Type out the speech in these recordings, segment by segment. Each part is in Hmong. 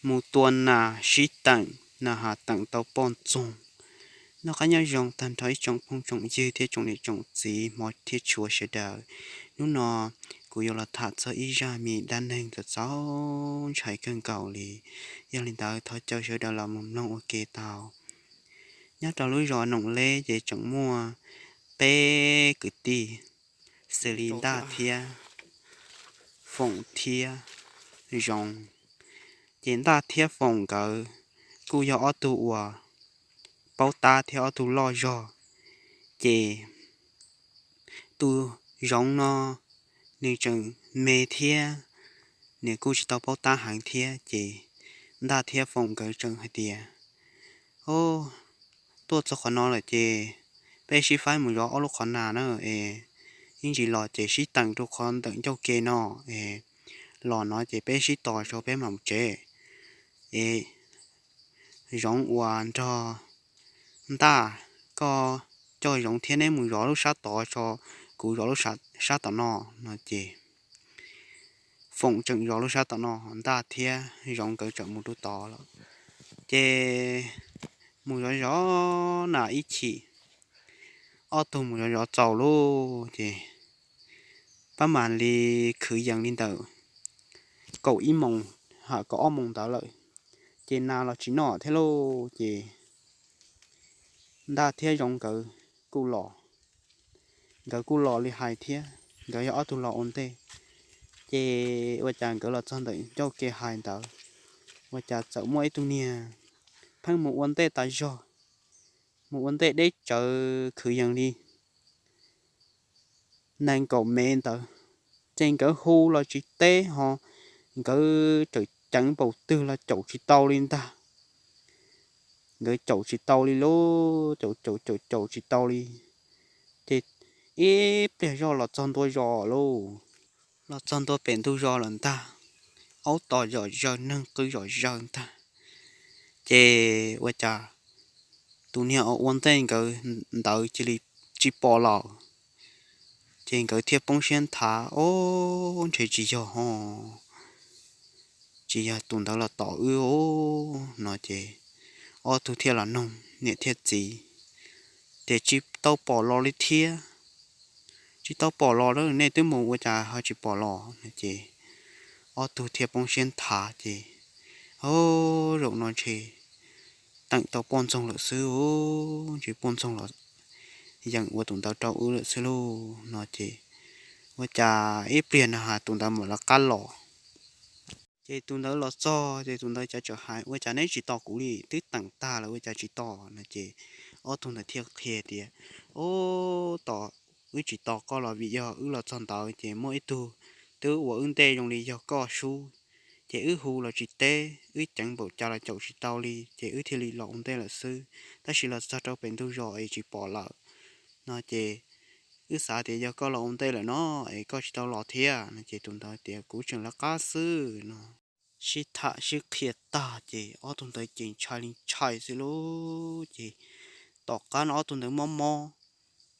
mus tua nas sib teem, nas has teem tau poj ntxoog. Noj qab nyob zoo tag nrho ib tsoom phooj tsoom ywg thiab tsoom niam tsoom txiv hmov thiab tshua sawv daws. Hnub no kuv yuav los tham txog ib zaj me dab neeg txaus txaus ntshai kawg nkaus li. Yog li ntawd thov caw sawv daws los mus mloog ua ke tau. Nyob rau lub zos Noom Leb ces tseem muaj peb kwv tij, xws li Ntaj thiab Foom thiab Zoov. Ces Ntaj thiab Foom nkawd kuj yog ob tug uas paub tab thiab ob tug loj zog. Ces tus Zoov no nws tseem me thiab nws kuj tsis tau paub tab heev thiab, ces Ntaj thiab Foom nkawd tseem hais tias, Au, tuaj txog qhov no lawm ces peb sib faib mus zov ob lub qhov nas na, es ib ntsis los ces sib teem rau qhov ntawm ncauj ke no, es los no ces peb sib tos tso peb mam mus tsev. Es Zoov uas nrog Ntaj, koj coj Zoov thiab neb mus zov lub sab tod tso, kuv zov lub sab tom no, no ces Foom tseem zov lub sab tom no, Ntaj thiab Zoov nkawd tseem mus rau tod lawm. Ces mus zov zov nas ib chim, ob tug mus zov zov txaus lauj, ces pab mam li khwv yees li ntawm kaum ib moos, ha, kaum ob moos ntawd lawm, ces nas los tsis noj thiab lauj, ces Ntaj thiab Zoov nkawd kuj los, nkawd kuj los li hais thiab, nkawd yog ob tug los ua ntej. Ces ua cas nkawd los txog ntawm ncauj ke hais ntawd, ua cas txawm muaj ib tug niag pheej mus ua ntej tas zog, mus ua ntej deb tsawv khwv yees li nees nkaum mev ntawd, ces nkawd hu los tsis teb ho, nkawd tseem ceev npaum twg los caum tsis tau li ntag. Nkawd caum tsis tau li lauj, caum caum caum caum tsis tau li. Ces ib pliag zog los txog ntua zos lauj, los txog ntua pem ntug zos lawm ntag, aub tom zom zaws neeg qw zom zaws ntag. Ces ua cas tus niag uas ua ntej nkawd ntawd cia li tsis pom lawm. Ces nkawd thiaj poob siab nthav, Ob, ntshe tsis yog ho, tsis yog tus ntawd los tom wb os, no ces ob tug thiaj los noog niam thiab txiv tias, Tsis tau pom los li thiab, tsis tau pom los, nej twb mus ua cas ho tsis pom los? No ces ob tug thiaj poob siab nthav ces, Ob, zaum no ntshe teem tau poj ntxoog lawm xwb, ntshe poj ntxoog los yeem ua tus ntawd rau wb lawm xwb lauj, no ces ua cas ib pliag na has tus ntawd mam lawv qab los. Ces tus ntawd los txog ces tus ntawd cav txawm hais, Ua cas neb tsis tos kuv li, twb teem tag lawm ua cas tsis tos? No ces ob tug ntawd thiaj qhia tias, Ob, tos, wb tsis tos koj los vim yog wb los txog ntawd ces muaj ib tug twb ua wb ntej zoo li yog koj sub, ces wb hu los tsis teb, wb ceev npaum cas los caum tsis tau li ces wb thiaj li los ua ntej lawm xwb, tab sis los txog rau pem ntug zos es tsis pom lawm. No ces wb xav tias yog koj los ua ntej lawm no es koj tsis tau los thiab. No ces tus ntawd tias, Kuv tseem lawv qab xwb, no. Sib tham sib qhia tag ces ob tug ntawd ces ntshai li ntshai xwb lauj, ces tom qab no ob tug ntawd mob mob,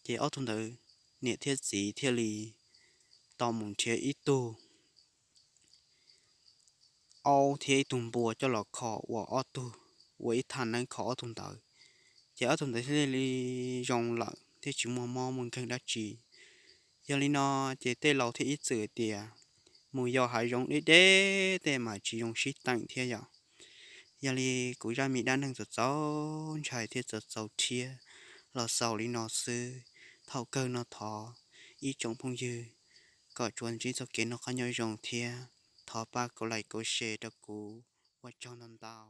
ces ob tug ntawd niam thiab txiv thiaj li tau mus nrhiav ib tug aub thiab ib tug npua coj los kho ua ob tug, ua ib thaj neeb kho ob tug ntawd. Ces ob tug ntawd thiaj li zoo lawm thiab tsis muaj mob muaj nkeeg dab tsi. Yog li no ces tej laus thiaj ib txwm tias, mus yos hav zoov deb deb tej mas tsis zoo sib teem thiab yom. Yog li kuv zaj me dab neeg txaus txaus ntshai thiab txaus txaus rhiab los xaus li no xwb. Thaum kawg no thov ib tsoom phooj ywg kom tsuas ntsib txoj kev noj qab nyob zoo thiab thov pab kov like kov share rau kuv. Ua tsaug ntau ntau.